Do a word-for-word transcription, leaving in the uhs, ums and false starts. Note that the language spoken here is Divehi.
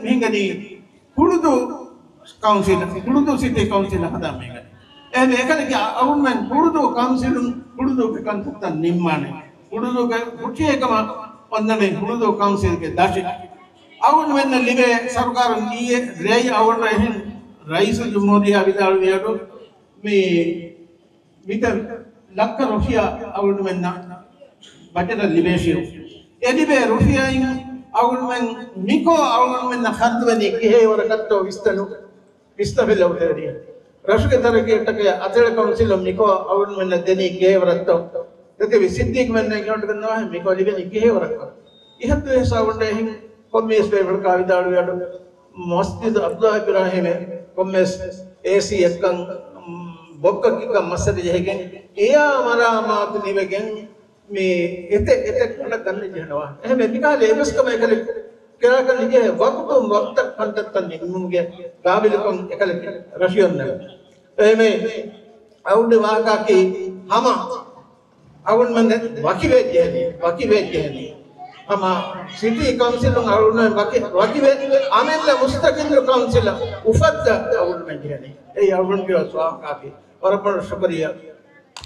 މިހިނގަނީ ކުޅުދޫ ކައުންސިލް، ކުޅުދޫ ސިޓީ ކައުންސިލް ހަދާ މިހިނގަނީ. އެހެން އެކަލޭގެ އަޅުގަނޑުމެން ކުޅުދޫ ކައުންސިލުން ކުޅުދޫގެ ކަންތައްތައް ނިންމާނެ. ކުޅުދޫގެ ހުށިހެކަމަށް އޮންނަނީ ކުޅުދޫ ކައުންސިލްގެ ދަށި. އަޅުގަނޑުމެންނަށް ލިބޭ ސަރުކާރުން އިއްޔެ ރޭ އަޅުގަނޑު އެހެން ރައީސުލްޖުމްހޫރިއްޔާ ވިދާޅުވިއަޑު މި މިތަން ލައްކަ ރުފިޔާ އަޅުގަނޑުމެންނަށް ބަޖެޓަށް ލިބޭށި. އެ ލިބޭ ރުފިޔާއިން އަޅުގަނޑުމެން މިކޯ އަޅުގަނޑުމެންނަށް ޚަރަދުވެނީ ކިހޭވަރަކަށްތޯ ވިސްނަލު، ވިސްނަފިލައުތެރި. ރަށުގެ ތަރައްގީއަށްޓަކައި އަތޮޅު ކައުންސިލުން މިކޯ އަޅުގަނޑުމެންނަށް ދެނީ ކިހޭވަރަށްތޯ؟ ދެތިވި ސިއްދީޤްމެންނަށް އިނގޭ ނުވާހެން މިކޯ ލިބެނީ ކިހޭވަރަކަށް؟ އިހަށްދުވެސް އަޅުގަނޑު އެހެން ކޮންމެވެސް ބޭފުޅަކާ ވިދާޅުވިއަޑު މަސްޖިދު ޢަބްދުﷲ އިބްރާހީމެ ކޮންމެސް އޭސީއެއްކަން، މް، ބޮއްކަކީކަން މައްސަލަ ޖެހިގެން އެއާ މަރާމާތު ނިމިގެން މި އެތެއް އެތެއް ކަނޑަށް ގަންނަ ޖެހެނަވާ. އެހެންވެ މިކަހަލަ އެއްވެސް ކަމެއް އެކަލެ ކިރާކަށް ނުޖެހޭ. ވަގުތުން ވަގުތަށް ކަންތައްތައް ނިންމުމުގެ ގާބިލުކަން އެކަލެ ރަށިއޮންނަ. އެހެންވެ އަޅުގަނޑު ވާހަކައަކީ ހަމަ އަޅުގަނޑުމެން ވަކިވެ ޖެހެނީ، ވަކިވެ ޖެހެނީ. ހަމަ ސިޓީ ކައުންސިލުން އަޅުގަނޑުމެން ވަކި، ވަކިވެ، އަމިއްލަ މުސްތަގިއްލު ކައުންސިލަށް އުފައްދަ އަޅުގަނޑުމެން ޖެހެނީ. އެއީ އަޅުގަނޑުގެ ވާހަކައަކީ. ވަރަށް ބޮޑަށް ޝުކުރިއްޔާ.